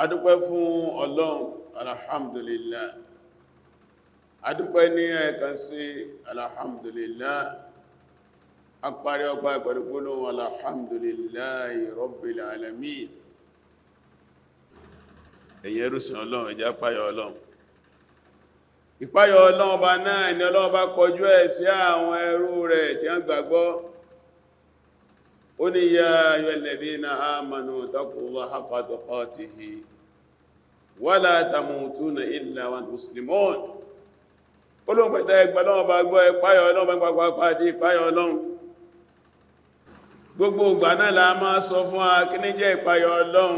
Adúpẹ́ fún Ọlọ́run, alhamdulillah. Adúpẹ́ ní ẹ̀kan sí, alhamdulillah. Apárí ọpá pẹ̀lú gbólóhùn alhamdulillahi rabbil alamin. Ẹ̀yin ẹrúsìn Ọlọ́run, ẹ jẹ́ páyà Ọlọ́run. Ìpáyà Ọlọ́run ọba náà ni Ọlọ́run bá kọjú ẹ̀ sí àwọn ẹrú rẹ̀ tí wọ́n gbàgbọ́. Ó ní ya ayyuhal ladhina amanu taqullaha haqqa tuqatihi wala tamutunna illa wa antum muslimun. Olóhun pẹ̀tẹ́ ẹgbẹ̀ Ọlọ́run bá gbọ́, ìpáyà Ọlọ́run bá pápá àti ìpáyà Ọlọ́run. Gbogbo ìgbà náà la máa sọ fún wa kí ní jẹ́ ìpáyà Ọlọ́run.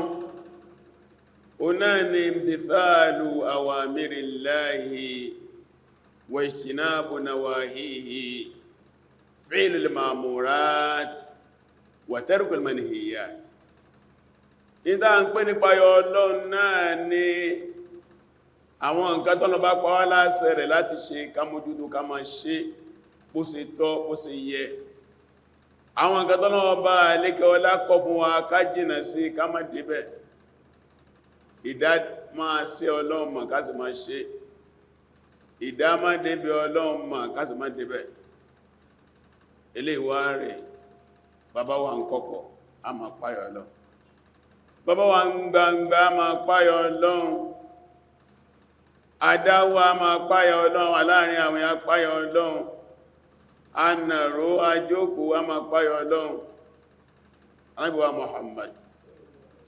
O náà ni imtithalu awamirillahi wa ijtinabu nawahihi, fi'lul ma'murat wa tarkul manhiyat. Ìdá ń pè nípayọ Ọlọ́run náà ni àwọn nǹkan tọ́lọ bá pa wá láṣẹ rẹ̀ láti ṣe, ká mójútó, ká máa ṣe bó ṣe tọ́, bó ṣe yẹ. Àwọn nǹkan tọ́lọ bá lékẹ́ ọlá kọ̀ fún wa, ká jìnà sí, ká má débẹ̀. Ìdá máa ṣe Ọlọ́run mọ̀, ká sì máa ṣe. Ìdá má débẹ̀ Ọlọ́run mọ̀, ká sì má débẹ̀. Eléyìí wá rẹ̀, bàbá wa ń kọ̀kọ̀, a máa páyọ̀ Ọlọ́run. Bàbá wa ń gbangba, a máa páyọ̀ Ọlọ́run. Adáwà, a máa páyọ̀ Ọlọ́run. Aláàrin àwọn a páyọ̀ Ọlọ́run. Anàró, ajókòó, a máa páyọ̀ Ọlọ́run. Ànábì wa Muhammad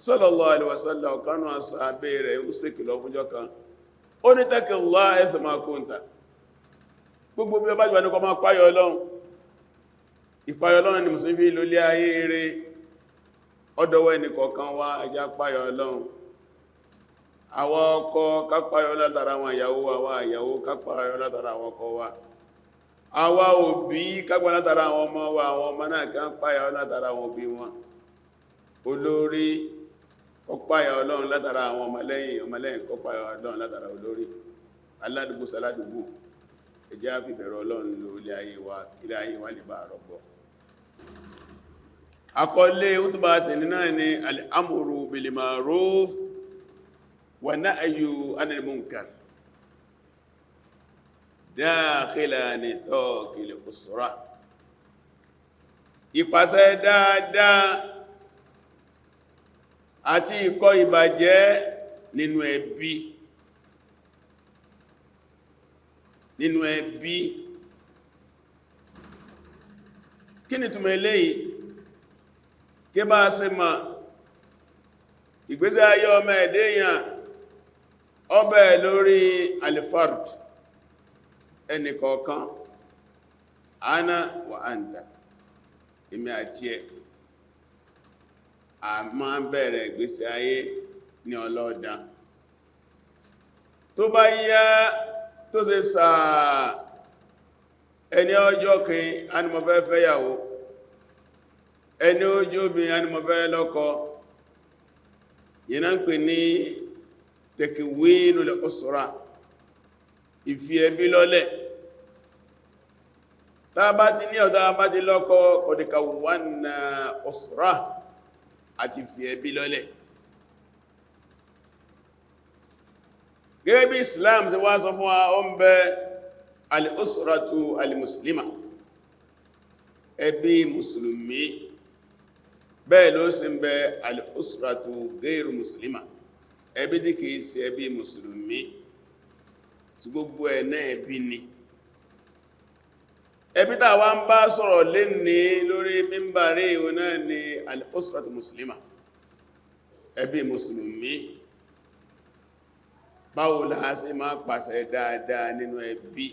sallallahu alaihi wasallam, ọ̀kanú àsàbẹ̀ rẹ̀ ó sì kìlọ̀ fúnjọ́ kan. Ó ní taqillaha haythuma kunta. Gbogbo bí ọba jùlọ ní kó máa páyọ̀ Ọlọ́run. Ìpáyọ̀ Ọlọ́run ni Mùsùlùmí fi lólé ayé rẹ̀. Ọdọ̀wọ́ ẹnìkọ̀ọ̀kan wá, ẹjá páyọ̀ Ọlọ́run. Àwọn ọkọ, ká páyọ̀ látara àwọn ìyàwó wa. Wá ìyàwó, ká páyọ̀ látara àwọn ọkọ wa. Àwa òbí, ká gbà látara àwọn ọmọ wa. Àwọn ọmọ náà, ká páyọ̀ látara àwọn òbí wọn. Olórí kó páyà Ọlọ́run látara àwọn ọmọlẹ́yìn, ọmọlẹ́yìn kó páyà Ọlọ́run látara olórí, aládùúgbò sáládùúgbò. Ẹ jẹ́ á fi bẹ̀rù Ọlọ́run lò ilé ayé wa, ilé ayé wa lè bá rọgbọ. Àkọlé útùbà tẹ̀ní náà ni al-amru bil ma'ruf wa nahyu anil munkar dakhila nitaqil usra. Ìpàṣẹ dáadáa àti ìkọ̀ ìbàjẹ́ nínú ẹbí. Nínú ẹbí, kí ni túnmọ̀ eléyìí? Kí bá ṣe mọ̀, ìgbésí ayé ọmọ ẹ̀dẹ́yàn ọbẹ̀ lórí alifard, ẹnìkọ̀ọ̀kan, ana wa anta, èmi àti ẹ̀, a máa bẹ̀rẹ̀ ìgbésí ayé ní ọlọ́ọ̀dán. Tó bá yá, tó ṣe sàá, ẹni ọjọ́ kìí a ní mo fẹ́ fẹ́yàwó, ẹni ojú obìnrin a ní mo fẹ́ lọ́kọ. Yìí ń pè ní takwinul usra, ìfi ẹbí lọ́lẹ̀. Tá bá ti ní ọ̀dá, bá ti lọ́kọ, kọ̀dìkà wanna usra, àti fi ẹbí lọ́lẹ̀. Gẹ́gẹ́ bí Islam ti wá sọ fún wa, ó ń bẹ al-usratu al-muslima, ẹbí mùsùlùmí. Bẹ́ẹ̀ ló sì ń bẹ al-usratu gairu muslima, ẹbí tí kìí ṣe ẹbí mùsùlùmí, tí gbogbo ẹ̀ náà ẹbí ni. Ẹbí tá wá ń bá sọ̀rọ̀ lé ní lórí mímbàrí ìwò náà ni al-usratu muslima, ẹbí mùsùlùmí. Báwo la ṣe máa pàṣẹ dáadáa nínú ẹbí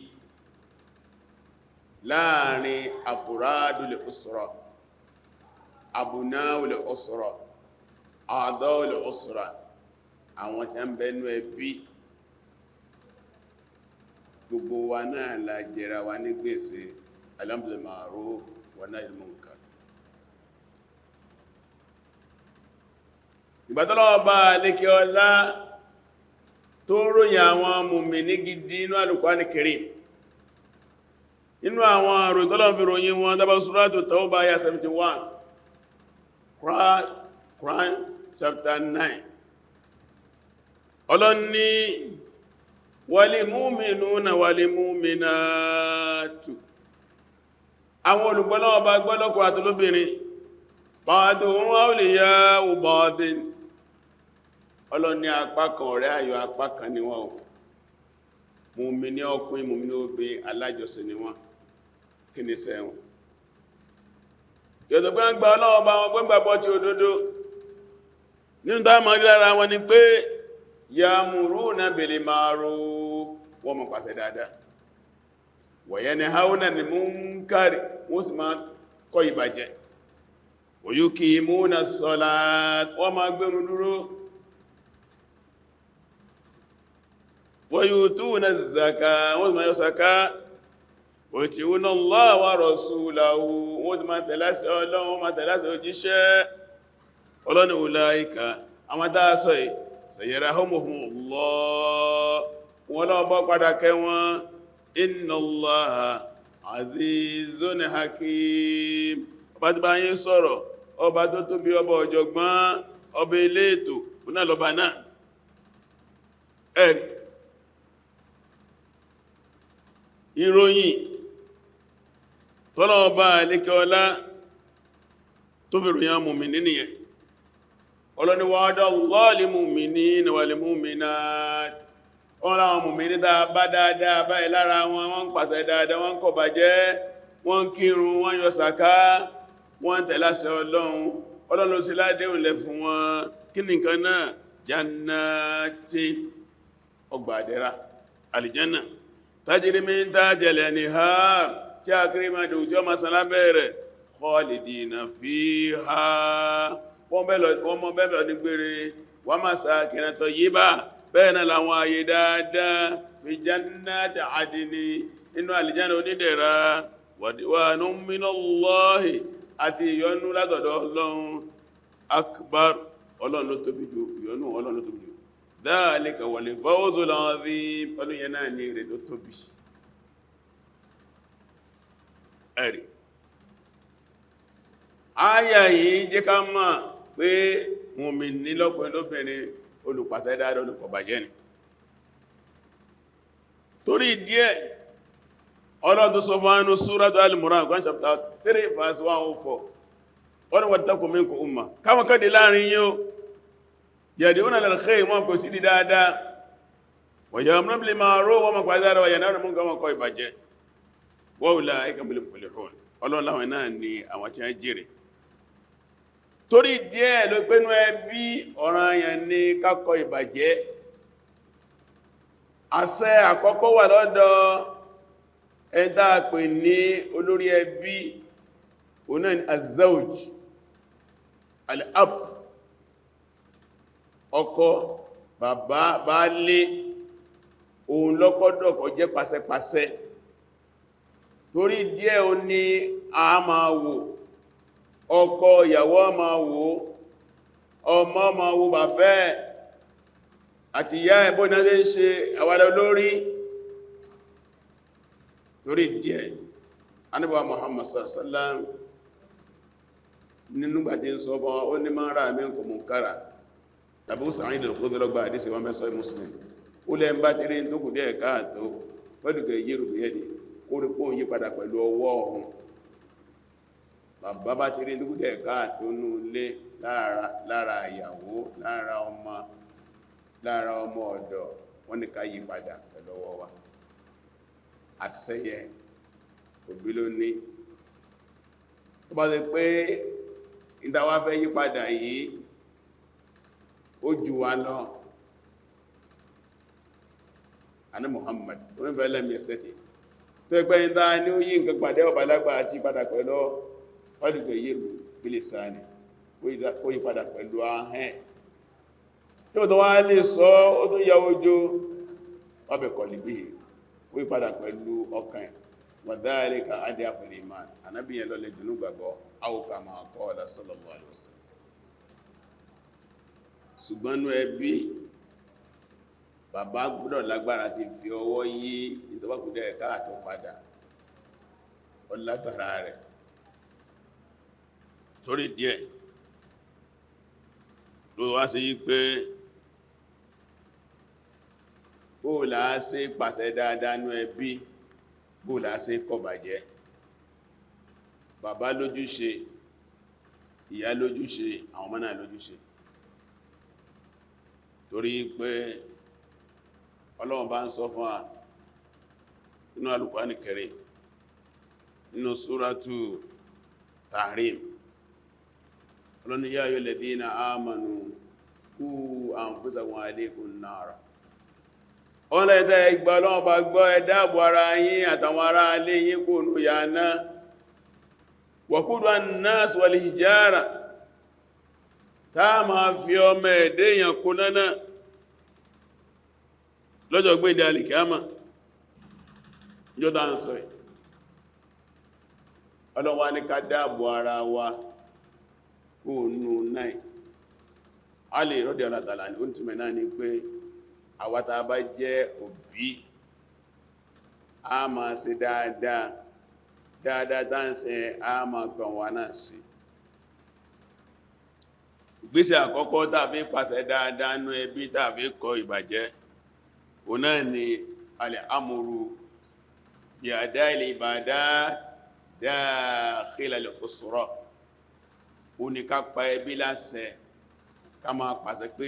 láàrin afradul usra, abnaul usra, a'da'ul usra, àwọn tí a ń bẹnu ẹbí? Gbogbo wa náà la jẹra wa ní gbèsè al-amru bil ma'ruf wa nahy anil munkar. Ìgbàtọ́lọ́wọ́ bá lékẹ́ ọlá tó ròyìn àwọn mùmínì gidi inú Al-Qur'an Karim, inú àwọn àròyìn tọ́lọ́ fi ròyìn wọn dábá, Suratu Tawbah ayah 71, Quran chapter 9. Ọlọ́ni wal-mu'minuna wal-mu'minatu, àwọn olùgbọ́lọ́wọ́ bá gbọ́lọ́kọ̀ àti lóbìnrin, ba'duhum awliya'u ba'din. Ọlọ́ni apá kan ọ̀rẹ́ ayò apá kan ni wọ́n. Mùmínì ọkùnrin, mùmínì obìnrin, alájọsìn ni wọ́n. Kí ni sẹ́wọ̀n yọ̀tọ̀ pé ń gba Ọlọ́run bá wọn gbẹ́gbàgbọ́ tí òdodo? Nínú tá mọ̀ lára wọn ni pé ya'muruna bil ma'ruf, wọ́n mọ̀ pàṣẹ dáadáa, wa yanhauna 'anil munkar, wọ́n sì máa kọ̀ ìbàjẹ́, wa yuqimuna s-salat, wọ́n máa gbérun dúró, wa yutuna z-zakah, wọ́n sì máa yọ sàká, wa yuti'una Allaha wa rasulahu, wọ́n ti máa tẹ̀lé àṣẹ Ọlọ́run, wọ́n máa tẹ̀lé àṣẹ òjíṣẹ́ Ọlọ́run. Ulaika, àwọn dáásọ̀ yìí, sayarhamuhumullah, wọ́n lọ́wọ́ bọ́ padà kẹ́ wọn. Inna Allaha azizun hakim. Ọba tí bá yín sọ̀rọ̀, ọba tó tóbi, ọba ọ̀jọ̀gbọ́n, ọba eléètò náà lọ́ba náà. Ẹ̀rí ìròyìn tọ́lọ́ọba àlékẹ́ ọlá tó fi ròyìn mùmínì nìyẹn. Ọlọ́ni wa'adallahu lil-mu'minina wal-mu'minat. Wọ́n láwọn mùmínì bá dáadáa báyìí lára wọn, wọ́n ń pàṣẹ dáadáa, wọ́n ń kọ̀ bàjẹ́, wọ́n ń kírun, wọ́n yọ sàká, wọ́n tẹ̀lé àṣẹ Ọlọ́run. Ọlọ́run ló ṣe ládéhùn lẹ̀ fún wọn. Kí ni nǹkan náà? Jannati, ọgbà àdẹ́ra àlìjánà, tajri min tahtiha al-anhar, tí a kiri máa dòjọ́ ọmọ san lábẹ́rẹ̀, khalidina fiha, wọ́n mọ́ bẹ́ẹ̀ ní gbére, wọ́n máa sakin tayyiba, bẹ́ẹ̀ náà làwọn ààyè dáadáa, fi jannati adni, nínú àlìjánà onídẹ̀ra, wa ridwanun minallahi, àti ìyọ́nú látọ̀dọ̀ Ọlọ́run, akbar, Ọlọ́run ló tóbi jù, ìyọ́nú Ọlọ́run ló tóbi jù. Dhalika wal fawzul azim, ọdún yẹn náà ní èrè tó tóbi. Ẹ̀rì ayà yìí jẹ́ ká mọ̀ pé mùmínì lọ́kùnrin lóbìnrin, olùpàṣẹ dáadáa, olùkọ̀bàjẹ́ ni. Torí díẹ̀, Ọlọ́run tó sọ fún ánú Suratu Al-Imran, Quran chapter 3 verse 104, wọ́n ni waltakum minkum ummah, káwọn kọ́ di láàrin yíò, yad'una lil khayr, wọn kò sí di dáadáa, wa ya'muruna bil ma'ruf, wọ́n mọ̀ pàṣẹ dáadáa, wa yanhauna 'anil munkar, wọ́n kọ̀ ìbàjẹ́, wa ulaika humul muflihun. Ọlọ́run láwọn náà ni àwọn tí a jèrè. Torí díẹ̀ ló pẹ́nu ẹbí, ọ̀ranyàn ní ká kọ̀ ìbàjẹ́. Àṣẹ àkọ́kọ́ wà lọ́dọ̀ ẹ̀dá pè ní olórí ẹbí, òun náà ni az-zawj, al-ab, ọkọ, bàbá, baálé, òun lọ́kọ́dọ̀kọ́ jẹ́ pàṣẹpàṣẹ. Torí díẹ̀ o ní a máa wò, ọkọ ìyàwó máa wò, ọmọ máa wò bàbá ẹ̀ àti ìyá ẹ̀ bó náà ṣe ń ṣe àwàdà olórí. Torí díẹ̀, Ànábì wa Muhammad sallallahu alaihi wasallam nínú gbà tí ń sọ fún ó ní man ra'a minkum munkaran, tàbí ó Sa'id al-Khudri lọ́gbà àdísì wọn mẹ́sọ́ Muslim, ó lẹ́ ń bá ti rí tó kù díẹ̀ káàtó, pẹ̀lú yughayyiru biyadihi, kó rí pé òun yí padà pẹ̀lú ọwọ́ ọ̀hún. Bàbá bá ti rí tó kù díẹ̀ káàtó nú ilé, lára ìyàwó, lára ọmọ, lára ọmọ ọ̀dọ̀, wọ́n ní ká yí padà pẹ̀lú ọwọ́ wa. Àṣẹyẹ òbí ló ní. Tó bá ti pé ìdáwà fẹ́ yí padà yìí ó jù wá lọ, àní Muhammad onífẹ́ lẹ́mí ẹsẹ́tì tó ẹgbẹ́ ìdá ní ó yí nǹkan pàdé ọba lágbà àti padà pẹ̀lú ọdúnkẹ̀ yìí bílẹ̀ sáàni, ó yí padà pẹ̀lú ahẹ́n tí ó tó wá lè sọ, ó tó yà ojú ọbẹ̀ kọ̀lìbí, ó yí padà pẹ̀lú ọkàn. Wa dhalika ad'aful iman, anábìyàn lọ́lẹ̀ jùlọ gbàgbọ́, aw kama qala sallallahu alaihi wasallam. Ṣùgbọ́n nú ẹbí, bàbá gbọ́dọ̀ lágbára ti fi ọwọ́ yí ìtọ́wàkùdẹ̀ káàtó padà, ó lágbára rẹ̀. Torí díẹ̀ ló wá sí yí pé Bóòlà ṣe pàṣẹ dáadáa nú ẹbí, bóòlà ṣe kọ̀bàjẹ́. Bàbá lójúṣe, ìyá lójúṣe, àwọn ọmọ náà lójúṣe. Torí pé Ọlọ́run bá ń sọ fún wa nínú Al-Qur'ani Karim, nínú Suratu Tahrim, Ọlọ́run ní, ya ayyuhal ladhina amanu qu anfusakum wa ahlikum nara. Ọlọ́ẹ̀dẹ́ ìgbà Ọlọ́run bá gbọ́, ẹ dáàbò ara yín àtàwọn ará ilé yín kò nù yà náà. Waquduha an-nas wal hijara, táà máa fi ọmọ ẹ̀dẹ́ èèyàn kó náà lọ́jọ́ gbéǹdé alìkíámà. Jọ́dá ń sọ ẹ̀, Ọlọ́run wá ní ká dáàbò ara wa kó nù náà. A lè rọ́dẹ̀ ọlátàlá ní oúnjẹ náà ni pé àwa tá bá jẹ́ òbí, a máa ṣe dáadáa. Dáadáa tá ń ṣe, a máa gbọ̀n wa náà sí. Ìgbésẹ̀ àkọ́kọ́ tàbí pàṣẹ dáadáa nú ẹbí tàbí kọ ìbàjẹ́, o náà ni al-amru bi ada'il ibadat dakhil al-usra. Ó ní ká pa ẹbí láṣẹ, ká máa pàṣẹ pé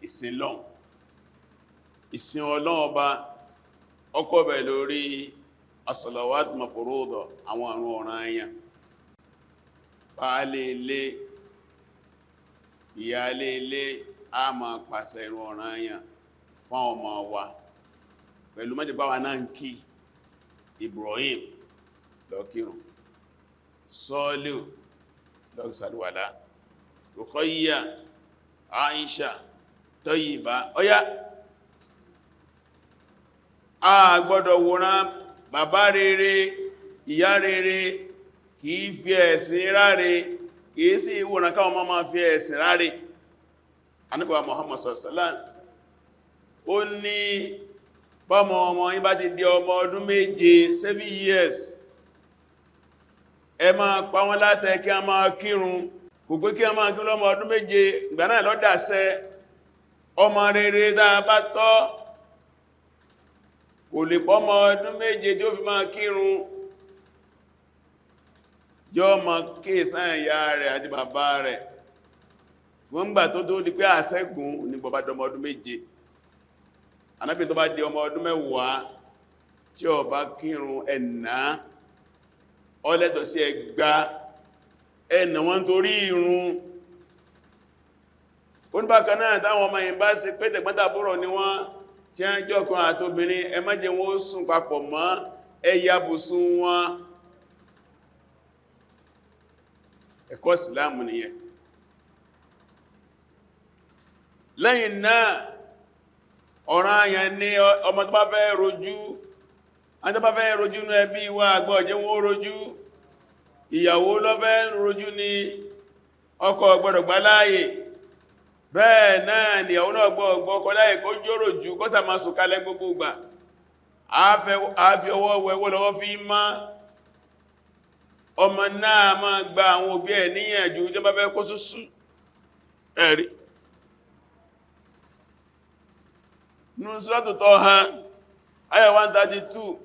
ìsìn lọ́n, ìsìn Ọlọ́run Ọba, ọkọ̀ bẹ̀ lórí as-salawat mafruḍa, àwọn àrùn ọ̀ranyàn. Baálé ilé, ìyálé ilé, a máa pàṣẹ ìrun ọ̀ranyàn fún àwọn ọmọ wa pẹ̀lú mẹ́jẹ̀ báwa náà ń kí. Ibrahim, lọ kírun. Sọ́ọ́lù, lọ sàlùwàlá. Ruqayya, Aisha, Tayyiba, ọya. A gbọ́dọ̀ wòrán bàbá rere, ìyá rere kìí fi ẹ̀sìn ráre, kìí sí ìwòrán káwọn máa máa fi ẹ̀sìn ráre. Ànábì wa Muhammad sallallahu, ó ní bọ́mọ ọmọ yín bá ti di ọmọ ọdún 7, 7 years, ẹ máa pa wọ́n láṣẹ kí a máa kírun. Kò pé kí a máa kírun lọ́mọ ọdún 7, ìgbà náà lọ́dàṣẹ́. Ọmọ rere dáa bá tọ́, kò lè pọ́mọ ọdún 7 tí ó fi máa kírun, yọ́ ma kéèsàn ìyá rẹ̀ àti bàbá rẹ̀. Wọ́n gbà tó tó di pé àṣẹ́gùn ní bọ̀bá dọmọ ọdún 7. Ànábì, tó bá di ọmọ ọdún 10 tí ó bá kírun, ẹ̀nà ọlẹ́tọ̀ sí ẹgbà, ẹ̀nà wọn torí irun. Oníbàkan náà, táwọn ọmọ yìí bá ṣe pé tẹ̀gbọ́ntàbúrò ni wọ́n, tí a ń jọ́kan àtóbìnrin, ẹ má jẹ́ wọ́n sùn papọ̀ mọ́, ẹ ya bùsùn wọn. Ẹ̀kọ́ Ìsìláàmù nìyẹn. Lẹ́yìn náà, ọ̀ranyàn ní ọmọ tó bá fẹ́ rojú, tó bá fẹ́ rojú ní ẹbí wa, àgbọ́ jẹ́ wọ́n rojú. Ìyàwó ló fẹ́ rojú ní, ọkọ gbọ́dọ̀ gbà láàyè. Bẹ́ẹ̀ náà ni ìyàwó náà gbọ́ ọkọ láàyè kó jórò jù, kó sà máa sùn kalẹ̀ gbogbo ìgbà. A fi ọwọ́ wẹwọ́ lọ́wọ́ fi má. Ọmọ náà máa gba àwọn òbí ẹ̀ níyànjú tó bá fẹ́ kó súsú ẹ̀rí. Nínú Suratu Taha, àyà 132,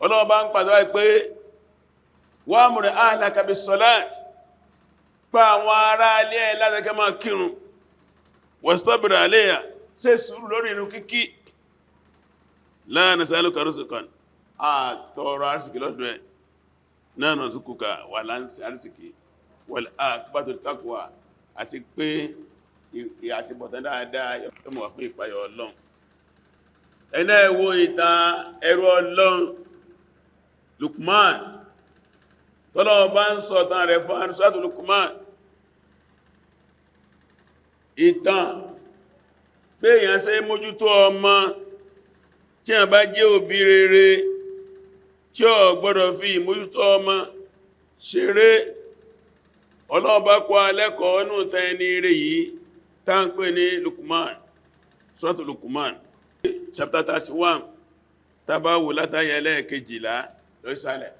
Ọlọ́run bá ń pàṣẹ pé wa'mur ahlaka bis-salat, pa àwọn ará ilé ẹ̀ láti kẹ́ máa kírun, wastabir alayha, ṣe sùúrù lórí irun kíkí, la nas'aluka rizqan, àtọrọ àrísìkí lọ́dọ̀ ẹ̀ náà, narzuquka, wà láńsí àrísìkí, wal aqibatu taqwa, àti pé àti bọ̀tán dáadáa yóò mọ̀ wà fún ìpayọ̀ Ọlọ́run. Ẹ̀nà ẹ̀wọ̀ ìtàn ẹrú Ọlọ́run Lukman, tọ́lọ́wọ́ bá ń sọ tán rẹ̀ fún àrùsátù Lukman, ìtàn pé èyàn ṣe mójútó ọmọ tí a bá jẹ́ òbí rere tí ó gbọ́dọ̀ fi ìmójútó ọmọ ṣeré. Ọlọ́run bá kọ́ alẹ́kọ̀ọ́ nù tán ẹni rere yìí tá ń pè ní Lukman. Suratu Lukman, chapter 31, tàbáwò látàyẹ lẹ́ẹ̀kejìlá lọ́sàlẹ̀,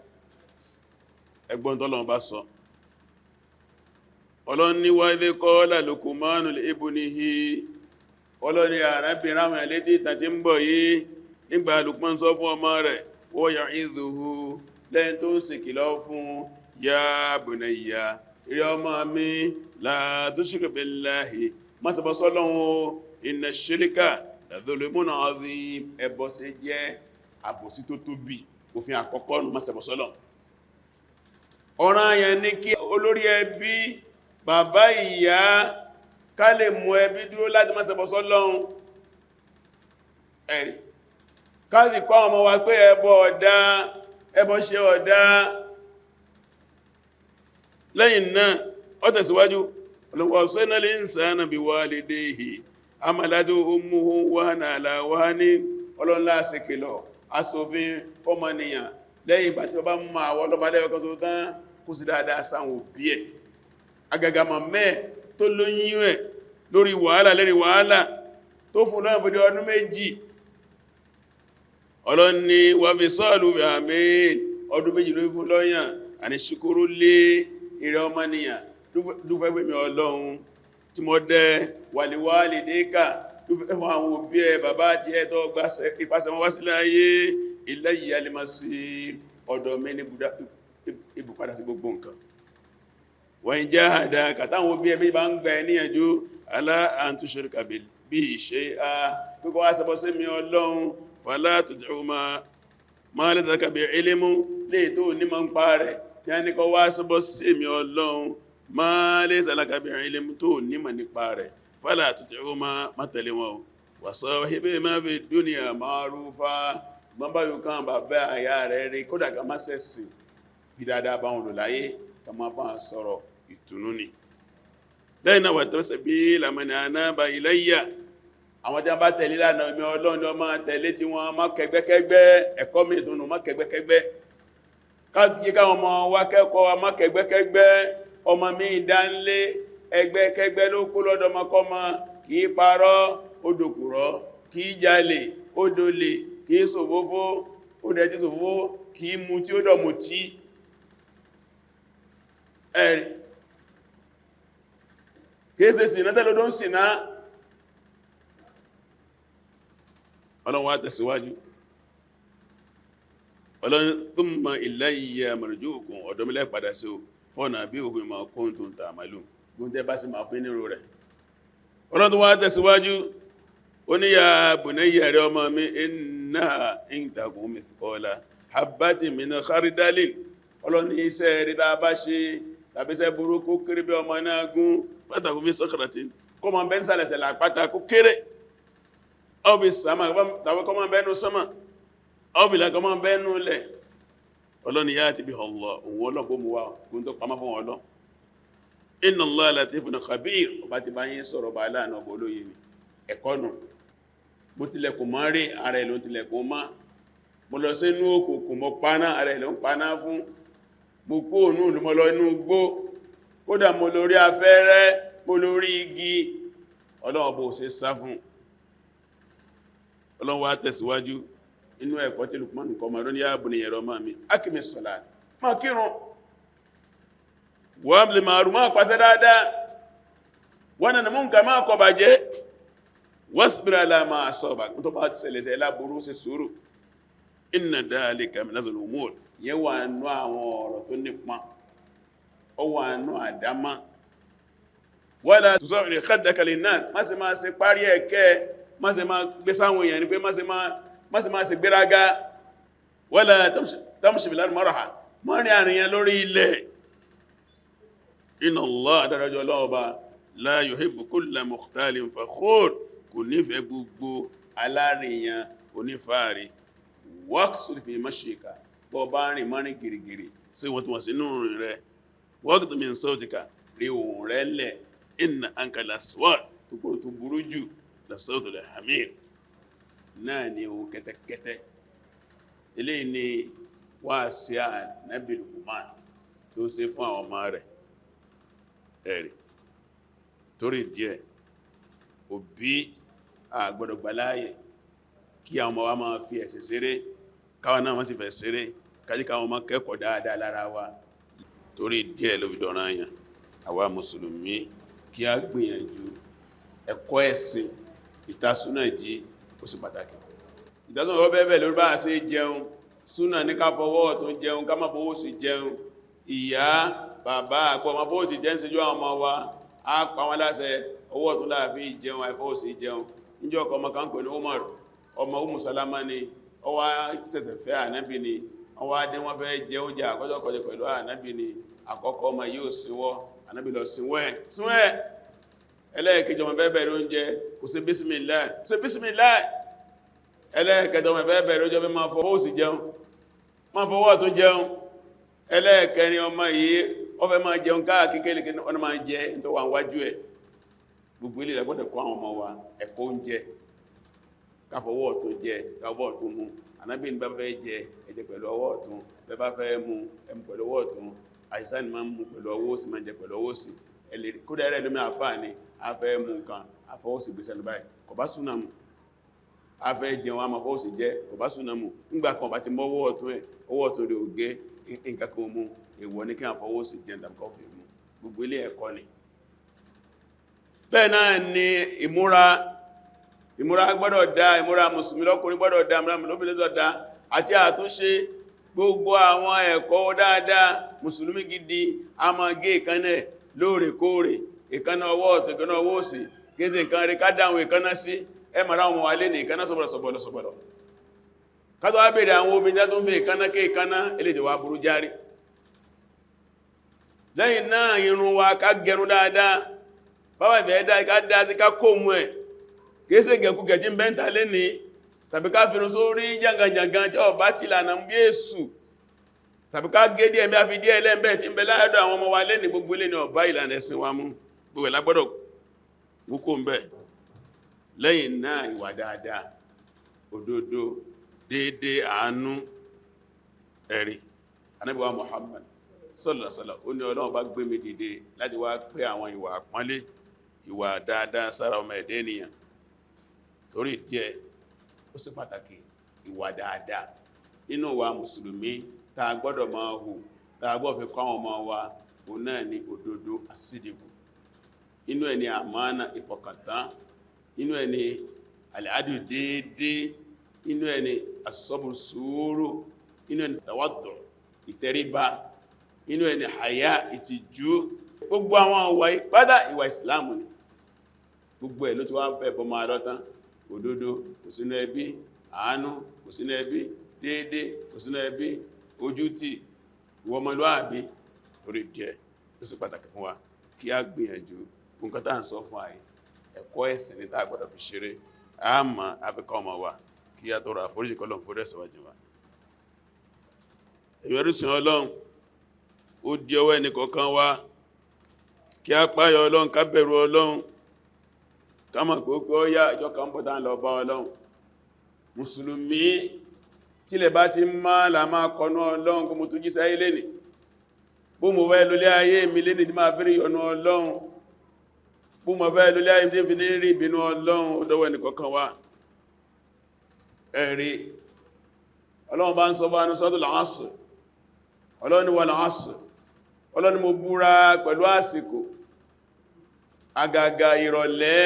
ẹgbọ́n tọ́lọ́run bá sọ. Ọlọ́run ní wa idh qala Luqmanu li ibnihi. Ọlọ́ni àrábìnrin àwọn ẹ̀lẹ́tí ìtàn tí ń bọ̀ yìí nígbà Lukman sọ fún ọmọ rẹ̀ wa ya'idhuhu lẹ́yìn tó ń sì kìlọ̀ fún ya bunayya ìrẹ́ ọmọ mi la tushrik billahi má ṣẹbọ sọ́lọ́hun o inna shirka la dhulmun azim ẹbọ ṣe jẹ́ àbòsí tó tóbi òfin àkọ́kọ́ nù má ṣẹbọ sọ́lọ́hun. Ọ̀ràn yẹn ní kí olórí ẹbí bàbá ìyá ká lè mú ẹbí dúró láti má ṣẹbọ sọ́lọ́hun. Ẹ̀rí ká sì kọ́ ọmọ wa pé ẹbọ ọ̀dá ẹbọ ṣe ọ̀dá. Lẹ́yìn náà ó tẹ̀síwájú wassayna al-insana biwalidayhi hamalatu ummuhu wahnan ala wahnin. Ọlọ́nlá ṣèkìlọ̀ aṣòfin fọ́mọnìyàn lẹ́yìn ìgbà tí ó bá mú àwọn ọlọ́bà lẹ́yọ̀kan tó tán kó sí dáadáa sáwọn òbí ẹ̀ agaga màmẹ́ tó lóyún ẹ̀ lórí wàhálà lérí wàhálà tó fún lọ́yìn fún ọdún 2. Ọlọ́ni wà fi sọ́ọ̀lù àmín ọdún 2 lórí fún lọ́yàn àní ṣíkúrú lé ìrẹ ọmọnìyàn dúfẹ́ pé mi Ọlọ́run tí mo dẹ wàlíwàlì dékà dúfẹ́ fún àwọn òbí ẹ bàbá àti ẹ tó ipasẹ̀ wọn wá sílẹ̀ ayé ilayya al-masir ọ̀dọ̀ mi ní ibùpadà sí gbogbo nǹkan. Wa in jahadaka táwọn òbí ẹ bá ń gbà ẹ níyànjú ala an tushrika bi shay'a pípọ́ wá ṣẹbọ sí mi Ọlọ́run fala tuti'huma ma laysa laka bihi ilmun lè tó ní ma ń pa rẹ̀ tí a ní kọ́ wá ṣẹbọ sí mi Ọlọ́run ma laysa laka bihi ilmun tó ní ma nípa rẹ̀ fala tuti'huma má tẹ̀lé wọn wa sahibhuma fi dunya ma'rufa gbọ́nbá yóò kán bàbá àyà rẹ̀ rí kódà ká má sẹ́sìn bí dáadáa bá wọn lò láyé ká má bá sọ̀rọ̀ ìtùnú ni. Lẹ́yìn náà wattabi' sabila man anaba ilayya àwọn tí a bá tẹ̀lé lánà omi Ọlọ́run ni wọ́n máa tẹ̀lé tí wọ́n má kẹgbẹ́kẹgbẹ́ ẹ̀kọ́ mi ìdùnnú má kẹgbẹ́kẹgbẹ́ káàkiri káwọn ọmọ wa kẹ́kọ̀ọ́ má kẹgbẹ́kẹgbẹ́ ọmọ mi ìdánlé ẹgbẹ́kẹgbẹ́ ló kó lọ́dọmọkọ́mọ kì í parọ́ odòkùrọ́ kì í jalè odòlè kì í ṣòfófó ó dẹ̀ tí ṣòfófó kì í mu tí ó dọ̀ mu tí ẹ̀rì kì í ṣe sìná tẹ́lódó ń sìná. Ọlọ́run wá tẹ̀síwájú Ọlọ́run thumma ilayya marji'ukum ọ̀dọ̀ mi lẹ́ padà sí o fọ́nà bí òkú ma kuntum ta'malun gúntẹ́ bá sí máa fún nírò rẹ̀. Ọlọ́run tó wá tẹ̀síwájú ó ní ya bunayya rẹ̀ ọmọ mi innaha in taku mithqala habbatin min khardalin. Ọlọ́run ní iṣẹ́ rí tá a bá ṣe tàbí iṣẹ́ burúkú kéré bí ọmọ náà gún pátákó fi sakratin kó mọ bẹ́ẹ̀ nísàlẹ̀sẹ̀ làpáta kó kéré ọbí sàmà tàbí kọmọ bẹ́nu sánmà ọbí lẹ́kọmọ kọmọ bẹ́nu lẹ̀. Ọlọ́ni yá ti bí ọlọ́ òun ọlọ́pọ̀ mú wá kún tó pamọ́ fún ọlọ́. Inna Allaha latifun khabir ọba ti bá yín sọ̀rọ̀ bá aláàánà ọba olóye ni ẹ̀kọ́ nù. Mo tilẹ̀kùn mọ́ rí ara ẹ̀ ló tilẹ̀kùn mọ́, mo lọ sínú òkùnkùn mo paná ara ẹ̀ ló ń paná fún, mo kó ònú ìlú mo lọ inú igbó kódà mo lórí afẹ́rẹ́ mo lórí igi Ọlọ́run bó ṣe sá fún. Ọlọ́run wá tẹ̀síwájú inú ẹ̀kọ́ tí Lukman kọ́ ma lóní yá bunayya ẹ̀rọ máa mi akimi ssalat máa kírun wa'mur bil ma'ruf máa pàṣẹ dáadáa wanha munkar máa kọ̀ bàjẹ́ wasbir ala ma asabak tó bá ti ṣẹlẹ̀ ṣẹlẹ̀ láburú ṣe sùúrù inna dhalika min azmil umur. Yẹn wà nú àwọn ọ̀rọ̀ tó nípa ó wà nú àdámá wala tusa'ir khaddaka linnas má ṣe máa ṣe parí ẹ̀kẹ́ má ṣe máa gbé sáwọn èèyàn ní pé má ṣe máa ṣe gbéraga wala tamshi fil ardi maraha má rìn àríyàn lórí ilẹ̀. Inna Allah adájọ́ ọlọ́ọba la yuhibbu kulla mukhtalin fakhur kò nífẹ̀ẹ́ gbogbo alárìyàn onífààrí. Waqsud fi mashika bọ́ bá rìn mọ́rin gìrìgìrì sí wọ́n tí wọ́n sínú rẹ̀ waqtu min sawtika rí ohùn rẹ̀ lẹ̀ inna ankara al-aswat tó burú jù lasawtul hamir náà ni ohun kẹ́tẹ́kẹ́tẹ́. Ilé ni wá sí Ànábì Lukman tó ṣe fún àwọn ọmọ rẹ̀ ẹ̀rì torí díẹ̀ òbí àgbọ́dọ̀ gbàláyè kí àwọn ọmọ wa máa fi ẹ̀sìn ṣeré káwọn náà wọ́n ti fẹ̀ ṣeré kájí káwọn ọmọ kẹ́kọ̀ọ́ dáadáa lára wa. Torí díẹ̀ ló fi dọ̀ràn àyàn àwa mùsùlùmí kí a gbìyànjú ẹ̀kọ́ ẹ̀sìn Ìtasúnà jí ó sì pàtàkì. Ìtasúnà ó bẹ́ẹ̀ lórí bá ṣe jẹun. Súnà ní ká fọwọ́ tó jẹun, ká má fọwọ́ sí jẹun. Ìyá, bàbá, àpọ̀ ọmọ fọwọ́ sí jẹun síjú àwọn ọmọ wa, á pa wọn láṣẹ ọwọ́ tó láàfí jẹun, àìfọwọ́ sí jẹun. Níjọ́ ọkọ̀ ọmọ kan pẹ̀lú Umar, ọmọ Umu Salama ni, ó wá ṣẹ̀ṣẹ̀ fẹ́ Ànábì ni, wọ́n wá dé, wọ́n fẹ́ jẹ oúnjẹ àkọ́jọ́kọ́jẹ pẹ̀lú Ànábì ni. Àkọ́kọ́ ọmọ yóò síwọ́, Ànábì lọ síwọ́ ẹ̀ síwọ́ ẹ̀. Ẹlẹ́ẹ̀kejì, ọmọ fẹ́ bẹ̀rẹ̀ oúnjẹ, kò sí bísímìlá, sí bísímìlá. Ẹlẹ́ẹ̀kẹta, ọmọ fẹ́ bẹ̀rẹ̀ oúnjẹ, fẹ́ máa fọwọ́ sí jẹun, máa fọwọ́ tó jẹun. Ẹlẹ́ẹ̀kẹrin, ọmọ yìí ó fẹ́ máa jẹun káàkiri, ọ̀nà máa jẹ tó wà wájú ẹ̀. Gbogbo ilé ìlẹ́gbọ́dọ̀ kọ́ àwọn ọmọ wa ẹ̀kọ́ oúnjẹ, ká fọwọ́ tó jẹ, ká fọwọ́ tó mú. Ànábì ní bá fẹ́ jẹ, ẹ jẹ pẹ̀lú ọwọ́ ọ̀tún, bẹ́ bá fẹ́ mú, ẹ mú pẹ̀lú ọwọ́ ọ̀tún. Àìsàn ni máa ń mú pẹ̀lú ọwọ́ òsì, máa ń jẹ pẹ̀lú ọwọ́ òsì. Kódà ẹ̀rẹ́ lómi àfáà ni a fẹ́ mú nǹkan, àfọwọ́sì gbèsè lọ báyìí, kò bá súnà mú. A fẹ́ jẹun, a máa fọwọ́sì jẹ, kò bá súnà mú. Nígbà kan bá ti mọ́ ọwọ́ ọ̀tún ẹ̀, ọwọ́ ọ̀tún rẹ̀ ògé nǹkan kan mú, èèwọ̀ ní kí a fọwọ́sì jẹun tàbí kọfí mú. Gbogbo ilé ẹ̀kọ́ ni. Bẹ́ẹ̀ náà ni ìmúra. Ìmúra gbọ́dọ̀ dá, ìmúra mùsùlùmí lọ́kùnrin gbọ́dọ̀ dá, ìmúra lóbìnrin gbọ́dọ̀ dá, àti àtúnṣe gbogbo àwọn ẹ̀kọ́ dáadáa. Mùsùlùmí gidi a máa gé ìkánná lóòrèkóòrè, ìkánná ọwọ́ ọ̀tún, ìkánná ọwọ́ òsì. Kéèsì nǹkan rí ká dáwọn ìkánná sí ẹ mara wọn wà lé ní ìkánná sọ̀bọ̀lọ̀ sọ̀bọ̀lọ̀ sọ̀bọ̀lọ̀. Kátó wá bèèrè àwọn obìnrin tó ń fi ìkánná ké ìkánná eléjì wá burú járí. Lẹ́yìn náà, irun wa, ká gẹrun dáadáa, bábá ìfẹ́ dá ká dá sí, ká kó mú ẹ̀. Kéèsì gẹ̀kúgẹ̀ tí ń bẹ́ntà lé ní tàbí ká fi irun sórí jàngànjàngàn tí ọba ti lànà bí èsù, tàbí ká gé díẹ̀ bí a fi díẹ̀ lẹ́m̀bẹ̀ tí ń bẹ láàdọ̀ àwọn ọmọ wa lé ní. Gbogbo ilé ní ọba ìlànà ẹ̀sìn wa mú. Gbogbo lágbọ́dọ̀ wúkó ń bẹ̀. Lẹ́yìn náà, ìwà dáadáa, òdodo, déédé, àánú. Ẹ̀rí Ànábì wa Muhammad sallallahu alaihi wasallam, ó ní Ọlọ́run bá gbé mi dìde láti wá pé àwọn ìwà àpọ́nlé, ìwà dáadáa sára ọmọ ẹ̀dẹ́ ènìyàn. Torí díẹ̀, ó sì pàtàkì ìwà dáadáa nínú wa mùsùlùmí tá a gbọ́dọ̀ máa hù, tá a gbọ́dọ̀ fi kọ́ àwọn ọmọ wa. Òun náà ni òdodo, àsídìkù. Inú ẹ̀ ni àmánà, ìfọkàntán. Inú ẹ̀ ni àlàádù, déédé. Inú ẹ̀ ni àsọ́bù, sùúrù. Inú ẹ̀ ni tàwádọ̀, ìtẹríba. Inú ẹ̀ ni àyà, ìtìjú. Gbogbo àwọn ìwà ìpádà, ìwà ìsìláàmù ni. Gbogbo ẹ̀ ló ti wá fẹ́ bọ́ máa lọ́tán. Òdodo kò sínú ẹbí, àánú kò sínú ẹbí, déédé kò sínú ẹbí, ojútì, ìwọ ọmọlúàbí. Torí díẹ̀, ó sì pàtàkì fún wa kí a gbìyànjú. Nǹkan tá à ń sọ fún àyè, ẹ̀kọ́ ẹ̀sìn ní tá a gbọ́dọ̀ fi ṣeré. A mọ̀ àfikọ́ ọmọ wa kí a tọrọ àforíjì kọ́lọ̀ fún rẹ̀ síwájú wa. Ìyọrísìn Ọlọ́run, ó di ọwọ́ ẹnì kọ̀ọ̀kan wa kí a páyọ Ọlọ́run, ká bẹ̀rù Ọlọ́run, ká mọ̀ pé ó pé ó yá, ìjọ kan bọ̀ tá ń lọ bá Ọlọ́run. Mùsùlùmí, tílẹ̀ bá ti máa là máa kọnú Ọlọ́run kó mo tó jí sáyé lénìí, bó mo fẹ́ lólé ayé mi lénìí tí máa fi rí ọ̀nà Ọlọ́run, bó mo fẹ́ lólé ayé mi tí fi ní rí ìbínú Ọlọ́run, ó dọ́wọ́ ẹnì kọ̀ọ̀kan wa. Ẹ̀rí Ọlọ́run bá ń sọ bá ní Suratul Asr. Ọlọ́run ní wal asr, Ọlọ́run ní mo búra pẹ̀lú àsìkò, àgàgà ìrọ̀lẹ́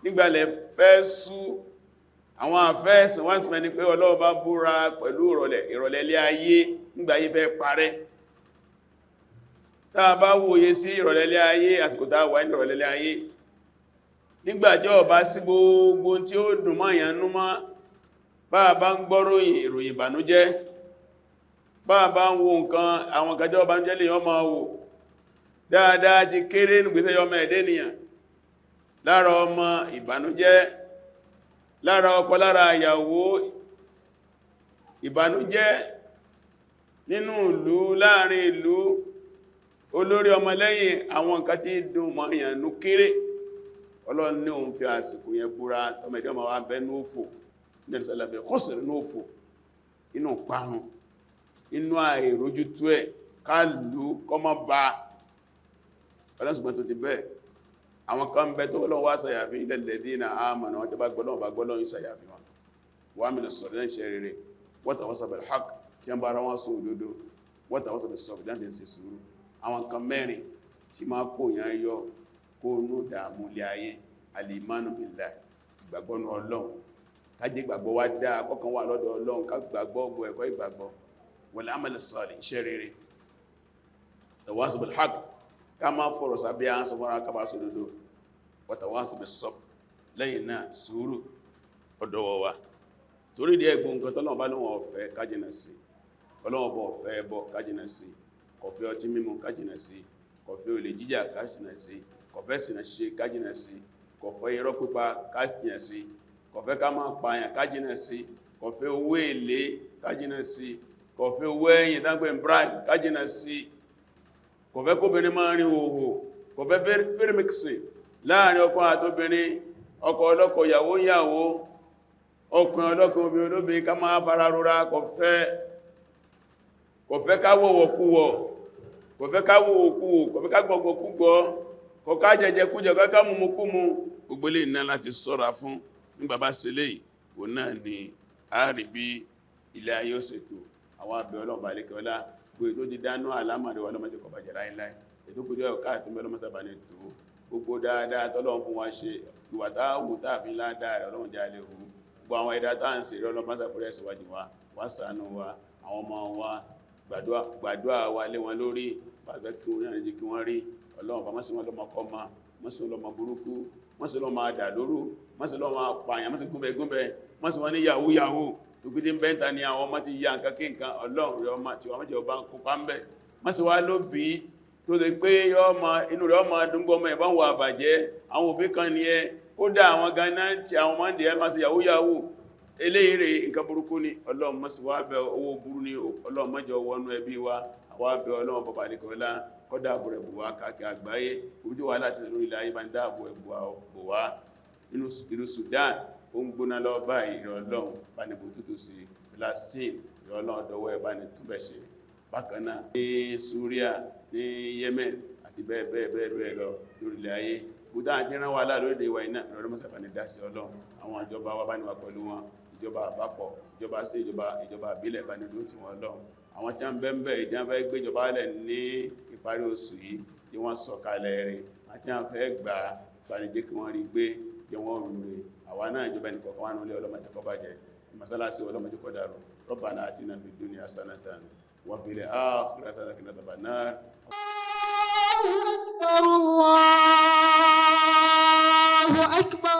nígbàlẹ̀ fẹ́ sú. Àwọn àfẹ́ẹ̀sìn wọ́n tún mẹ́ni pé Ọlọ́run bá búra pẹ̀lú ìrọ̀lẹ́, ìrọ̀lẹ́ ilé ayé nígbà ayé fẹ́ parẹ́. Tá a bá wòye sí ìrọ̀lẹ́ ilé ayé, àsìkò tá a wà ní ìrọ̀lẹ́ ilé ayé, nígbàtí ó bá sí gbogbo tí ó dùn mọ́ èèyàn nú mọ́, bá a bá ń gbọ́ròyìn, ìròyìn ìbànújẹ́, bá a bá ń wo nǹkan, àwọn nǹkan tí ó bànújẹ́ lè yọ́ máa wò. Dáadáa ti kéré nùgbésẹ̀ ọmọ ẹ̀dẹ́ ènìyàn. Lára ọmọ, ìbànújẹ́. Lára ọkọ, lára ìyàwó, ìbànújẹ́. Nínú ìlú, láàrin ìlú, olórí, ọmọlẹ́yìn, àwọn nǹkan tí dùn mọ́ èèyàn nú kéré. Ọlọ́run ní òun fi àsìkò yẹn búra. Tọmọdé ọmọ wa bẹ́ ní òfò ní ẹ̀sẹ̀lẹ̀fẹ̀ kọ́sìrì ní òfò, inú parun, inú àìrójútó ẹ̀ káàlù kọmọ bá ọlọ́sùgbọ́n tó ti bẹ́ẹ̀. Àwọn kan bẹ tó Ọlọ́run wá sàyàfi ilẹ̀ ladina amanu, wọ́n tẹ́ bá gbọ́lọ́wọ́ bá gbọ́lọ́wọ́ sàyàfi wọn, wa amilu salihat, ṣe rere, wa tawasaw bil haqq, tí wọ́n bá ara wọn sọ òdodo, wa tawasaw bis sabr, tí wọ́n sì ń ṣe sùúrù. Àwọn kan mẹ́rin tí máa kó yàn yọ kó nú dààmú ilé ayé: al-imanu billah, Ìgbàgbọ́ nú Ọlọ́run, kájẹ́ ìgbàgbọ́ wá dáa, kọ́kàn wà lọ́dọ̀ Ọlọ́run, ká gbàgbọ́ ọgbọ̀ ẹ̀kọ́ ìgbàgbọ́. Wal amal salih, iṣẹ́ rere. Tawassul bil haqq, ká máa fọ̀rọ̀ sábẹ́ à ń sọ fọ́nra, ká bá sódodo. Wa tawassul bis sabr, lẹ́yìn náà sùúrù ọ̀dọ̀wọ̀ wa. Torí díẹ̀, gbogbo nǹkan tọ́lọ́run bá lóhun ọ̀fẹ́, ká jìnà sí. Ọlọ́run bọ̀ ọ̀fẹ́ ẹbọ, ká jìnà sí. Kò fẹ́ ọtí mímu, ká jìnà sí. Kò fẹ́ olè jíjà, ká jìnà sí. Kò fẹ́ ṣìnà ṣíṣe, ká jìnà sí. Kò fẹ́ irọ́ pípa, ká jìnà sí. Kò fẹ́ ká máa pààyàn, ká jìnà sí. Kò fẹ́ owó èlé, ká jìnà sí. Kò fẹ́ owó ẹ̀yìn dágbé bribe, ká jìnà sí. Kò fẹ́ kóbìnrin máa rin òhò. Kò fẹ́ fẹ́rẹ̀mìksì láàrin ọkọ àtóbìnrin, ọkọ ọlọ́kọ, ìyàwó ìyàwó, ọkùnrin ọlọ́kùnrin, obìnrin olóbìnrin, ká máa fara rora. Kò fẹ́. Kò fẹ́ ká wọ̀wọ̀ kúwọ̀, kò fẹ́ ká wòwò kúwò, kò fẹ́ ká gbọ́gbọ́ kúgbọ́, kò ká jẹjẹ kújẹ, kò ká múmu kúmu. Gbogbo lè ná láti sọ́ra fún. Nígbà bá ṣe léyìí, òun náà ni a rí bí ilé ayé ó ṣètò. Àwọn abẹ́ Ọlọ́run bá lékẹ́ ọlá, gbogbo tó ti dánú àlámàrí wa, ọlọ́mọdé kò bàjẹ́ láíláí. Ètò kò jẹ́ ọ̀ká àti mẹ́lọ́mọ́sábà ní tó gbogbo dáadáa tọ́lọ́run fún wa ṣe, ìwà táwù tàbí ládàá rẹ̀, Ọlọ́run jẹ́ alẹ́ hù. Gbogbo àwọn ẹ̀dá tá ń ṣe rí, ọlọ́mọ́sàfúrẹ́ síwájú wa, wá ṣàánú wa, àwọn ọmọ wa, gbàdúà wa lé wọn lórí bàbẹ́ kí wọ́n rí, kí wọ́n rí. Ọlọ́run bá mọ́sí wọn lọ́mọ kọ́mọ, mọ́sí wọn lọ́mọ burúkú, mọ́sí lọ́mọ àdàlórú, mọ́sí lọ́mọ apààyàn, mọ́sí gúnbẹ̀ gúnbẹ̀, mọ́sí wọn ní yahoo yahoo tó gbé bẹ́ntà ní àwọn ọmọ ti ya nǹkan kí nǹkan. Ọlọ́run rẹ̀ ọmọ tí wọ́n jẹ́ ọba kópa ń bẹ̀. Mọ́sí wá ló bí tó ṣe pé inú rẹ̀ ọmọ dúngbọ́ ọmọ ìbọn wà bàjẹ́. Àwọn òbí kan ni ẹ kódà àwọn ganá tí àwọn ọmọ ndì ẹ máa ṣe yahoo yahoo. Eléyìí rẹ̀ nǹkan burúkú ni. Ọlọ́run mọ́sí wá bẹ, owó burú ni, Ọlọ́run mọ́jọ wọnú ẹbí wa. Àwa bẹ Ọlọ́run bọ̀bà nìkọ́lá kó dáàbò rẹ̀ bò wá káàkiri àgbáyé. Ojú wa láti lórí ilẹ̀ ayé bá ń dáàbò ẹ̀ bò wá. Ìlú Sudan, ó ń gbóná lọ báyìí, ìrọ̀ Ọlọ́run bá ní bòtútù sí. Palestine, ìrọ̀ Ọlọ́run dọwọ́ ẹ̀ bá ní túbẹ̀ ṣe. Bákan náà ní Syria, ní Yemen àti bẹ́ẹ̀ bẹ́ẹ̀ bẹ́ẹ̀ bẹ́ẹ̀ lọ lórí ilẹ̀ ayé. Bùdá àti rán wa lórílẹ̀ wa iná ìrọ̀lọ́mọ́ sábà ní dásí. Ọlọ́run, àwọn ìjọba wa, bá ní wà pẹ̀lú wọn, ìjọba àpapọ̀, ìjọba sí ìjọba, ìjọba àbílẹ̀, bá ní dúró tí wọ́n lọ́run. Àwọn tí wọ́n bẹ́ẹ̀ ìjọba fẹ́ gbé ìjọba lẹ̀ ní ìparí oṣù yìí tí wọ́n sọ kalẹ̀ rẹ̀, àti wọ́n fẹ́ gbà bá ní jẹ́ kí wọ́n rí gbé, jẹ́ wọ́n rú rẹ̀. Àwa náà, ìjọba ẹnì kọ̀ọ̀kan wà nílé, ọlọ́mọdé kó bàjẹ́, masalasi ọlọ́mọdé kó dàrú. ربنا آتنا في الدنيا حسنة وفي الآخرة حسنة وقنا عذاب النار. أكبر، الله أكبر.